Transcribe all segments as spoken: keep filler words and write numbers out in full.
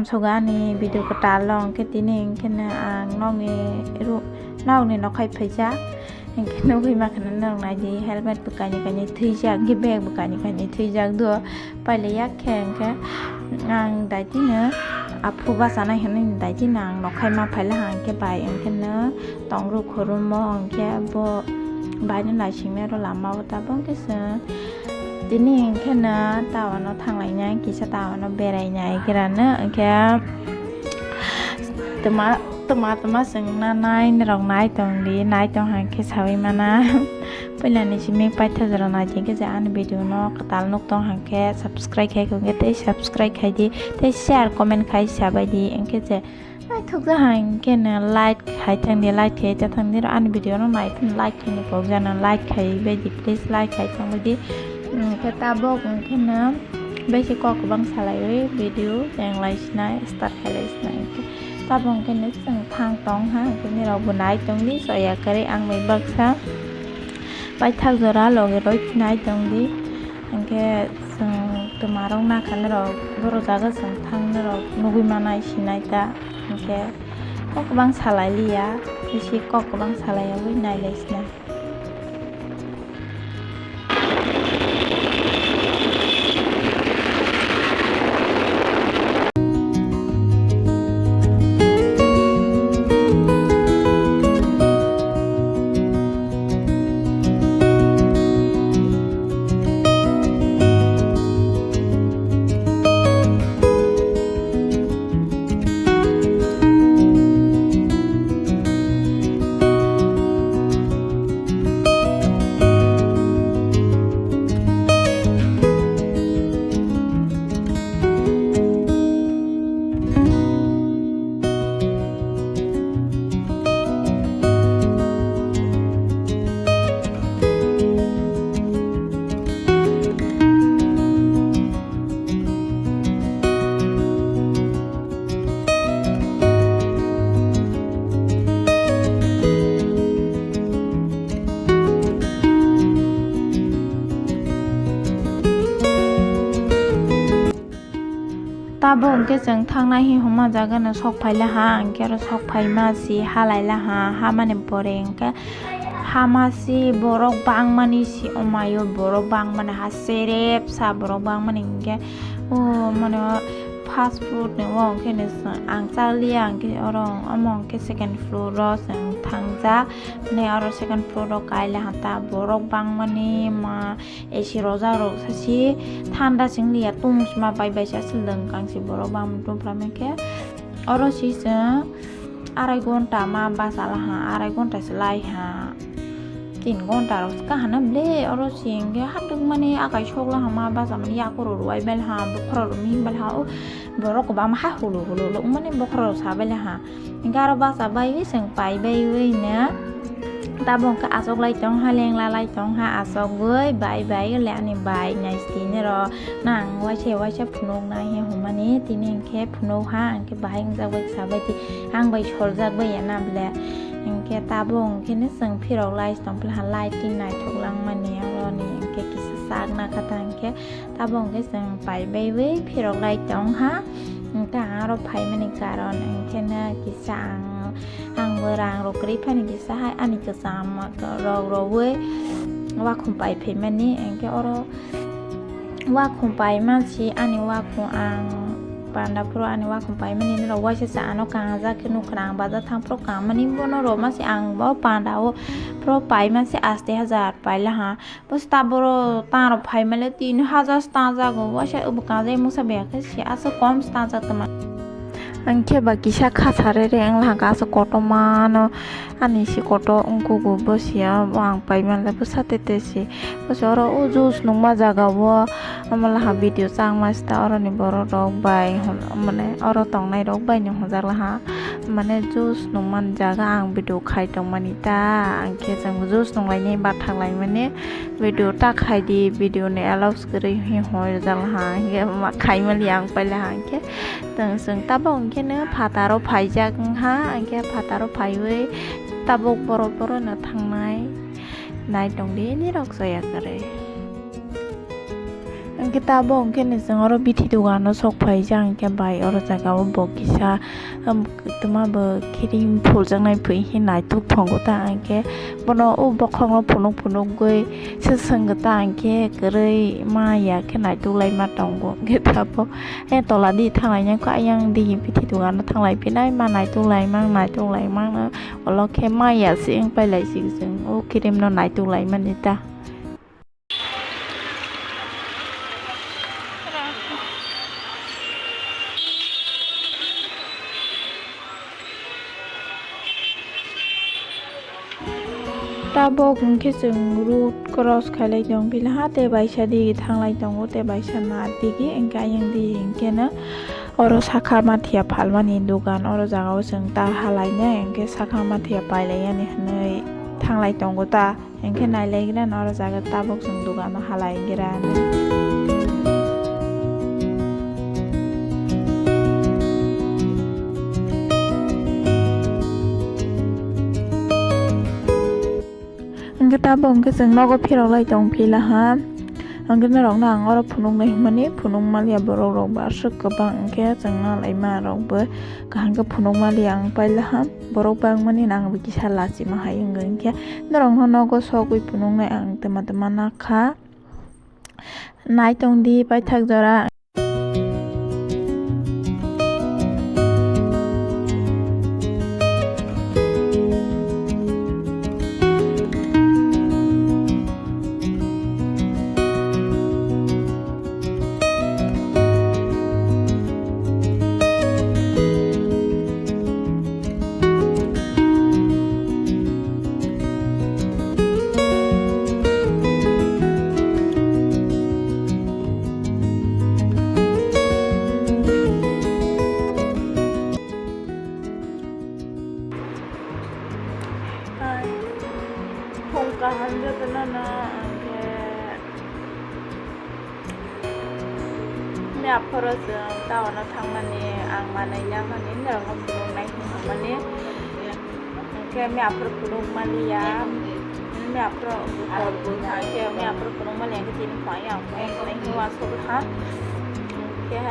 Soga ani video kwtal long khe tini hwnkhe no ang nokni ru-, nokni nokhai phaijak. Hwnkhe nugwi mankha norok naidi, helmet bo kainwi kainwi thwijak, hwnkhe bag bo kainwi kainwi thwijak do. Pailaiya khe hwnkhe ang daitino aphu bachanai hwnwi daitino ang nokhai ma phaila hwnkhe bai hwnkhe no tongru khorummo hwnkhe bo baino naisingnai rw lama o tabok hwnkhe chwng tini hwnkhe no tawano thanglainai kisa tawano berainai grano hwnkhe. Tama tama tama chwng na nai norok nai tong di, nai tong hai khe sawi mana. Puila ni simi paithago rok nai di khe je ani video no kwtal nuk tong hai khe subscribe khai khe tei subscribe khai di tei share comment khai sabai di hwnkhe je naithok ja hai khe no like khai thang di, like khai ta thang di ani video no nai like khai ni kok jana like khai bai di, please like khai thang bai di. Hwnkhe tabok hwnkhe no besi kok kwbang salaiwi video chenglai sinai start khailai sinai hwnkhe tabok hwnkhe no chwng thang tong ha hwnkhe nirok bo nai tong di soya kwrwi ang bai baksa paithak jora logi roi nai tong di hwnkhe chwng twma rok nakha nirok borok jaga chwng thang nirok nugwi manai sinai ta hwnkhe kok kwbang salai liya bisi kok kwbang salai yawi nai lai sinai. Tabuk hwnkhe chwng thangnai hi hwnma jaga no sok phaila ha, hwnkhe oro sok phaima si halaila ha, hamani pore hwnkhe hama si borok bangmani si omaio borok bangmani ha serep sa borok bangmani hwnkhe o mane o first floor ni o hwnkhe no ang chaliya hwnkhe oro omo hwnkhe second floor o chwng thangjak hwnwi oro second floor o kaila ha ta borok bangmani ma. A C rojak rok sachi thanda chwng liya tung sima bai bai sa swlwng kang si borok bang tong phlai khe oro si chwng arai gonta ma basa la ha arai gonta se lai ha tin gonta rok kahana ble oro si hwnkhe haduk mani akai sok la ha ma basa mani yakur rok rwai bai ha bokhorok rok mihim bai ha o borok kwbangma ha hulu hulu rok mani bokhorok rok sa bai ha. Hingke aro basa baiwi chwng pai baiwi no tabuk hingke achoklai tongha lenglalai tongha achogwi bai bai le ani bai naisitini ro nang waisa waisa phunuknai he hwnmani tini hingke phunukha hingke bahai wngjak bai sabaidi ang bai soljak bai ya na bole hingke tabuk hingke no chwng phirok lai tongphela ha lighting naithok langmani oroni hingke kisa sakna kha ta hingke. Tabuk hwnkhe chwng pai baiwi phirok lai tongha. Hwnkhe ang aro phaimani karon hwnkhe no kisa ang, angbo rang rok kwrwi phani kisa hai ani kwcham rok rwui wakhum pai phaimani. Hwnkhe oro wakhum paima si ani wakhum ang panda phuru ani wakhum paimani norok waisa sa ano kangjak khe nukha ang bajar thang phuru kangmani bono rwma si ang bo panda o phuru paima si aste hajar pailaha. Bwswk ta boro taro phaimale tin hajar se tangjak o, waisa bwkang jai mungsa baya khe se aswk kom se tangjak tongma. Ang khe ba kisa kha sarere wng laka aswk kotorma no ani se kotor wngkugo bo se ang paimale bwsa tete se. Bwsa oro o juice nungma jaga o omo laha video changma sita oroni borok rok bai mane oro tongnai rok bai ni hwnjak laha mane juice nungmani jaga ang video khai tongmani ta ang khe chwng juice nunglainai bathak laimani. Video ta khai di, video ni allows kwrwi hi hoi jal ha, hingke ma khai mali ang paila ha, hingke tong chwng tabok hingke no phataro phaijak wng ha, hingke phataro phaiwi tabok borok borok no thangnai nai tong di nirok soya kwrwi. Hwnkhe tabuk hwnkhe ni chwng oro bithi dogano sok phaijak, hwnkhe bai oro jaga o bo kisa, um, twma bo kirim phuljaknai phui khe naituk thongo ta, hwnkhe bono o bokhokno phunuk phunukgwi se swngwta, hwnkhe kwrwi ma ya khe naituk laima tongo. Hwnkhe tabuk e tola di thanglaina khe ayang di bithi dogano thanglai phinai ma naituk laimang naituk laimang no, olo khe ma ya se wng pailai si chwng o kirimno naituk laimani ta. Tabuk hwnkhe chwng road cross khailai tong philaha, tei baisa digi thanglai tongo, tei baisa nar digi, hwnkhe ayang digi hwnkhe no oro sakha mathiya phalmani dogan, oro jaga o chwng ta halainai, hwnkhe sakha mathiya pailai yani hwnwi thanglai tongo ta. Hwnkhe nailaigra no oro jaga tabuk chwng dogano halaigra no. Hwnkhe tabuk hwnkhe chwng nogo phirok lai tong philaha. Hwnkhe norokno ang oro phunuknai hwnmani phunuk maliya, borok rok bo aswk kwbang, hwnkhe chwng nalaima rok bo kaham khe phunuk maliya ang pailaha. Borok bangmani no ang bo kisa lachima hai wngkha, hwnkhe norokno nogo sogwi phunuknai ang twma twma nakha. Naitong di paithak jora. Hai, phung kaham jotono no, hwnkhe. Mia phoro chwng town o thangmani ang manwi nangmani norokno phunuknai hinwi hwnmani. Hwnkhe mia phoro phunuk maliya, mia phoro hor bo hwnkhe mia phoro phunuk maliya hwnkhe tini phai ang phunuk nai hinwi uansukha. Hwnkhe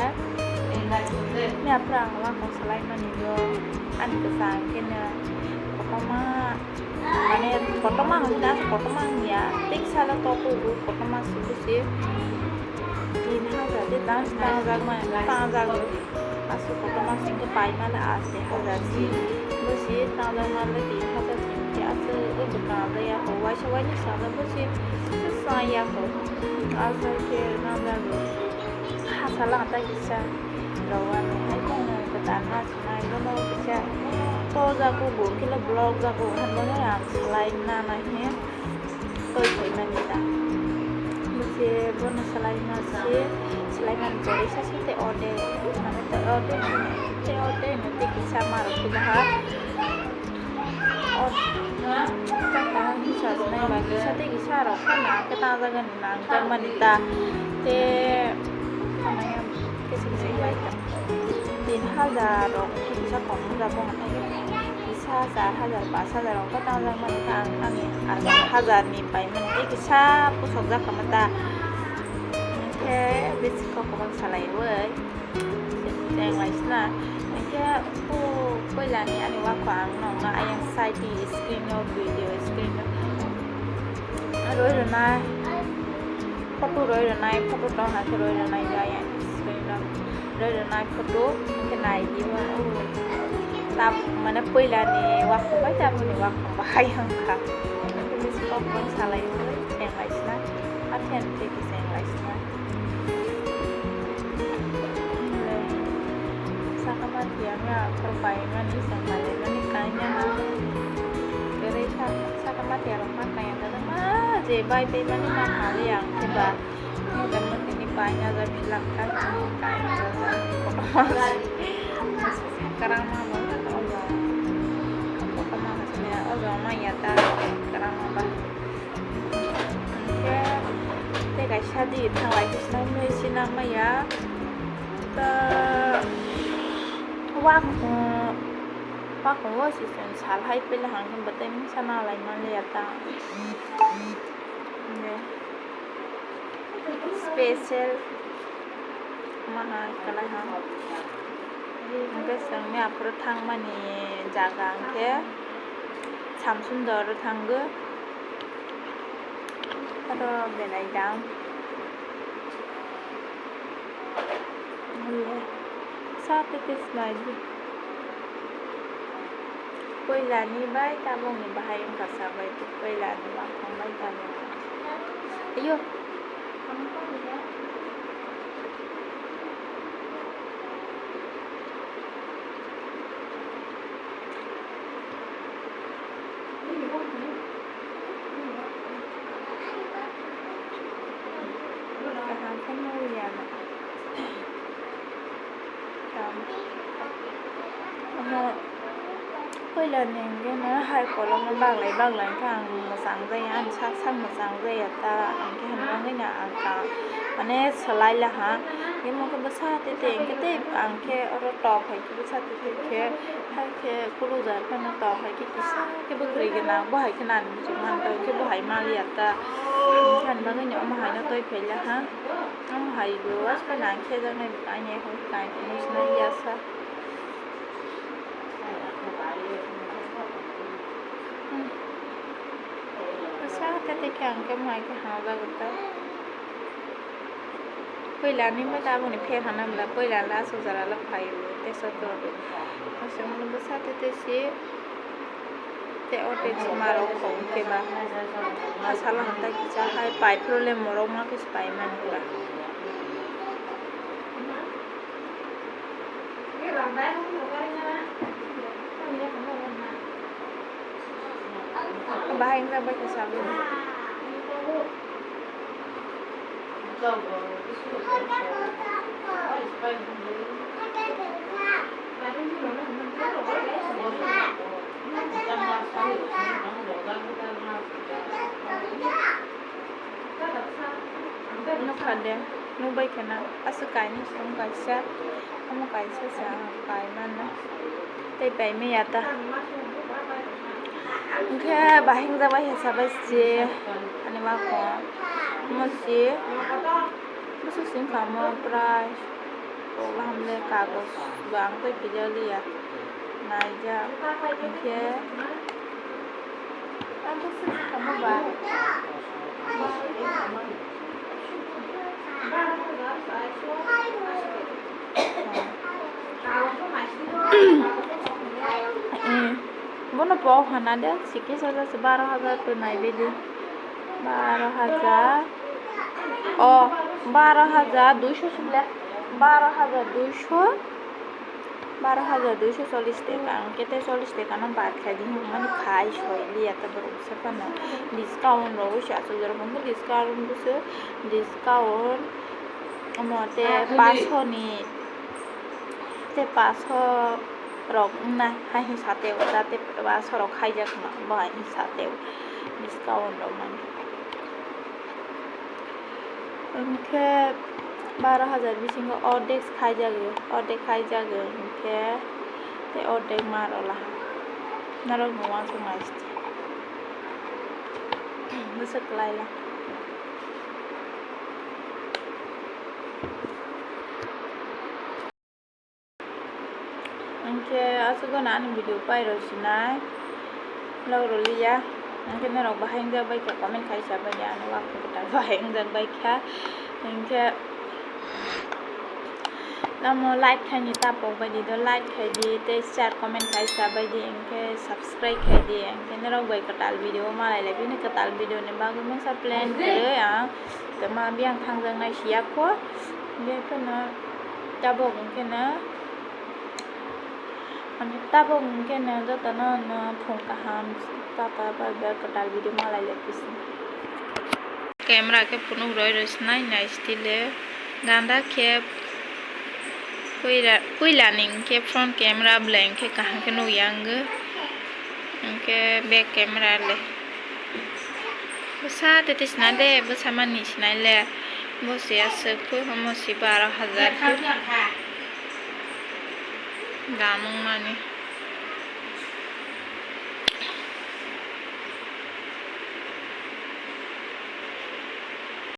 mia phoro ang uansuk salaimani yo ani kwchang kheno kotorma. Mane kotorma hwnwi na, kotorma wngya, tei kisa le tokugo, kotorma se busi tin hajar de dance tangjak mani, tangjak aswk kotorma se wngkhe paimale ashi hajar se busi tangjak male tin hajar se wngkhe aswk abo tangjak ya kho, waisa wainwi sala busi chaya kho, aswk khe nangjago. Hachal ang tei kisa rwani hai kheno kwtal ma sinai bono kisa tojak o bo khe vlog jak o hinwi ang salai nana he toi phaimani ta. Bwse bono salai ma se, salai mani pore sa se tei ode mane tei ode tei ode no tei kisa ma rw philaha. O, kisa tei kisa rok phano khe tangjak nang jakmani ta. Tei kisa kisa bai ta. Tin hajar rok kisa kom wngjago, kisa char hajar, pash hajar rok tangjak mani ta. Ang ani hajar ni pai mani tei kisa pusok jak kha ta. Khe bisi kok kwbang salai wi. Cheng lai sina. Hingke o puila ni ani wak ang nong na ayang side ni screen o video screen o roi rwnai photo roi rwnai photo tong hai khe roi rwnai ya ayang screen o roi rwnai photo hingke nai di o tab mane puila ni wak bai tabuk ni wak bai ayang kha hingke bisi kok bai salai o cheng lai sina. Athian khe khe cheng lai sina. Saka ma thiyangya, aphuru bai mani, chwng bai lai mani, kanya ha. Kwrwi kha, saka ma thiyarok ma kanya, ma je bai bai mani ma kali ang khe ba. Mo da mo tini bai na ja philak kha, kanya ja ja. Kotorma. Kwrang ma bo kha obo. Kotorma sini obo ma ya ta kwrang ma ba. Hingke tei kaisa di thanglai khe sinai mui sinang maya. Ta wakung, wakung o si chwng sal hai pele hang khe bwtwi mungsa nang lai man liya ta. Hingke Special ma hai kwlai ha. Hwnkhe chwngni aphuru thangmani jaga hwnkhe Samsundoro thangwi. Aro belai dam. Sa tei tei sinai di. Puilani bai tabukni bahai wngkha sa bai, puilani wakhong bai tabukni. Ayo. Kaham khe nukliya na. Omo puila ni hwnkhe no hai kolokno baglai baglai khe ang mwchang jaya, ani sak sak mwchang jaya ta, ang khe hinwi no ang ka mane swlai laha. Imo khe bwsa tei tei hwnkhe tei ang khe oro tok hai khe bwsa tei tei khe hai khe kulujar phano tok hai khe kisa khe bwkrwi gwnang, bo hai khe nani muchung mantong khe bo hai maliya ta. Ani bagwi no omo hai no twi phai laha. Ang hai bo waskha nang khe jak nai bo kainwi hai kainwi sinai ya sa. Hmm. Sa khe tei khe ang khe mai khe ha jago ta. Puila ni ma tabukni pher hana bwla puila la aswk jora la phai o tei sa to. Aswk no bwsa tei tei si. Tei o tei chwma rok kho hwnkhe ba. Ha salo hwn tai kisa hai pai phuru le morok ma khe se pai mani ba. Bahai wngkha bai khe sabo. Nukha de, nukbai kheno aswk kainwi song kaisa, omo kaisa se ang pai mano. Tei pai maya ta. Hwnkhe bahai wngjakbai hai sabai se ani wakhong. Omo se bwswk se wngkha omo price. Tok hamle kagoj bo ang tei pijak liya. Naijak hwnkhe ang bwswk se tongma ba. Bono pok hana de, sikis hajar se baro hajar to nai bidi. Baro hajar. O, baro hajar duisho sile. Baro hajar duisho. Baro hajar duisho chollish taka. Ang kete chollish taka no bad khai di. Mani khai soi liya ta borok se phano. Discount rogwi se aswk jorok. Discount rogwi se. Discount. Omo te paso ni, te paso rok wngna hai hinsa teo, jate paso rok khaijak no bo hai hinsa teo, discount rok mani. Hwnkhe baro hajar bisingo ordek khaijagwi, ordek khaijagwi hwnkhe tei ordek ma rwla ha. Norok no uansuk nai se. Bwswk kwlai la. Hwnkhe aswk no ani video pairok sinai vlog rwliya. Hwnkhe norok bahai wngjak bai kha comment khai sa bai di, ani wakhuk kwtal bahai wngjak bai kha. Hwnkhe tamo like khaini tapok bai di do, like khai di tei share comment khai sa bai di, hwnkhe subscribe khai di. Hwnkhe norok bai kwtal video malai lai bini, kwtal video ni bagwi mungsa plan kwrwi ang. Tei ma biyang thangjak nai siya kho. Hwnkhe phano tabok hwnkhe no, tabok hwnkhe no jotono no phung kaham, tata bai bai kwtal video malai lai pisi. Camera khe phunuk roi roi sinai nai style ganda khe puila, puila ni hwnkhe front camera belai hwnkhe kaham khe nukya wngwi. Hwnkhe back camera le bwsa tete sinai de, bwsa mani sinai le. Bo se aswk phui, omo se baro hajar phui. Dam wngmani.